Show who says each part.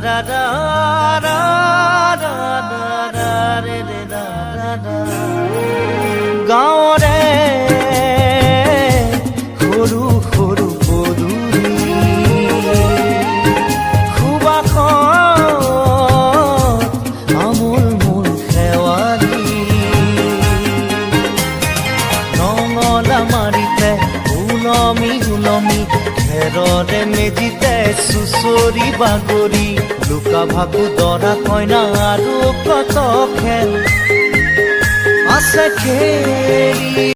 Speaker 1: ৰা ৰা ৰা ৰা ৰা ৰা ৰে ৰে ৰা ৰা ৰা। গাঁৱৰে সৰু সৰু পদূলি, সুবাসত আমোল মোল শেৱালি, নঙলা মাৰিতে ওলমি ওলমি, খেৰৰে মেজিতে চুচৰি বাগৰি, লুকা ভাকু, দৰা কইনা আৰু কত খেল আছে খেলি।